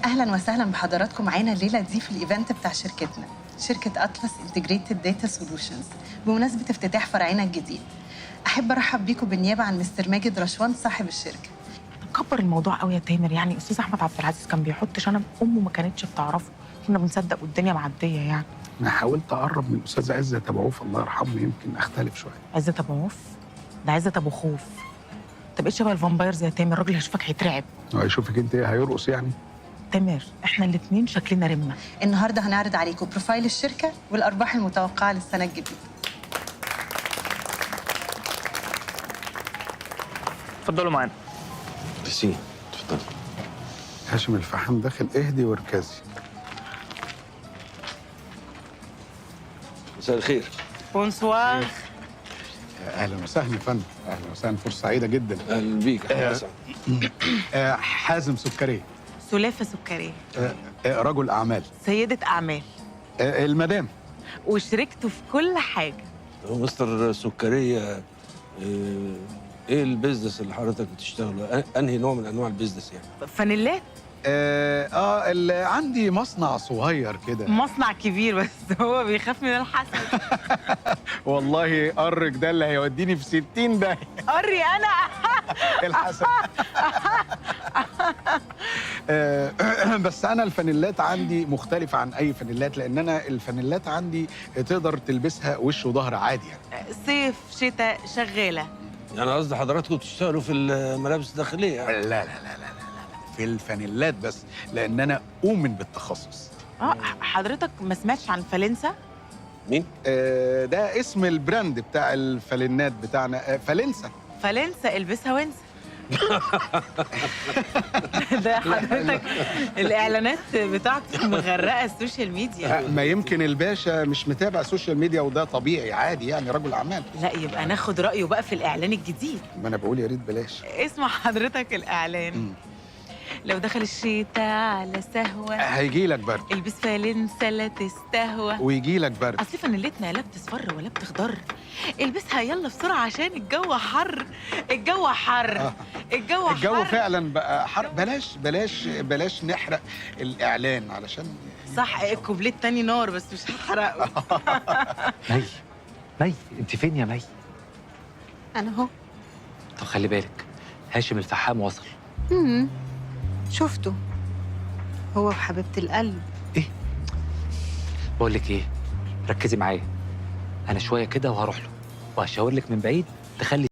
اهلا وسهلا بحضراتكم معانا الليلة دي في ال event بتاع شركتنا، شركة Atlas Integrated Data Solutions، بمناسبة افتتاح فرعنا الجديد. احب ارحب بيكم بالنيابة عن مستر ماجد رشوان صاحب الشركه. كبر الموضوع قوي يا تامر. يعني استاذ احمد عبد العزيز كان بيحط شنب امه ما كانتش بتعرفه، كنا بنصدق والدنيا معدية يعني. انا حاولت اقرب من الاستاذ عزت ابو عوف الله يرحمه، يمكن اختلف شويه. عزت ابو عوف؟ ده عزت ابو خوف. انت بقيت شبه ال vampires يا تامر، الراجل هيشوفك هيترعب. هو هيشوفك انت ايه، هيرقص يعني؟ تامر احنا الاثنين شكلنا رمه. النهارده هنعرض عليكم profile الشركة والارباح المتوقعة للسنة الجديدة. اتفضلوا معانا. ميرسي، اتفضل. هاشم الفحام داخل، اهدي واركزي. مساء الخير. bonsoir. اهلا وسهلا يا فندم، اهلا وسهلا، فرصة سعيدة جدا. اهلا بيك. اهلا وسهلا. حازم سكريه. سلافه سكريه. رجل اعمال. سيده اعمال. المدام. وشركته في كل حاجه. هو مستر سكريه، ايه ال business اللي حضرتك بتشتغله؟ انهي نوع من انواع ال business يعني؟ فانيلات. عندي مصنع صغير كده. مصنع كبير بس هو بيخاف من الحسد. والله قرك ده اللي هيوديني في 60 ده. قري انا الحسد. بس انا الفانيلات عندي مختلفة عن اي فانيلات، لان انا الفانيلات عندي تقدر تلبسها وش وظهر عادي يعني. صيف شتاء شغاله. يعني قصدي حضراتكم بتشتغلوا في الملابس الداخلية يعني؟ لا لا لا لا لا، في الفانيلات بس، لان انا اؤمن بالتخصص. حضرتك ما سمعتش عن فالنسا؟ مين؟ ده اسم ال brand بتاع الفالنات بتاعنا، فالنسا. فالنسا البسها وانسى. ده حضرتك الاعلانات بتاعته مغرقة ال social media. ما يمكن الباشا مش متابع social media، وده طبيعي عادي يعني، رجل اعمال. لا يبقى ناخد رايه بقى في الاعلان الجديد. ما انا بقول يا ريت بلاش. اسمع حضرتك الاعلان. لو دخل الشتاء على سهوه هيجي لك برد، البس فالنسا لا تستهوى، ويجي لك برد. اصل فانيلتنا لا بتصفر ولا بتخضر، البسها يلا بسرعة عشان الجو حر. الجو حر. الجو حر. الجو فعلا بقى حر. بلاش بلاش بلاش نحرق الاعلان علشان صح. الكوبليه التاني نار بس مش هحرقه. مي، مي انت فين يا مي؟ انا اهو. طب خلي بالك، هاشم الفحام وصل. شفته هو وحبيبه القلب. ايه بقول لك ايه، ركزي معايا، انا شوية كده وهروح له وهشاور لك من بعيد تخلي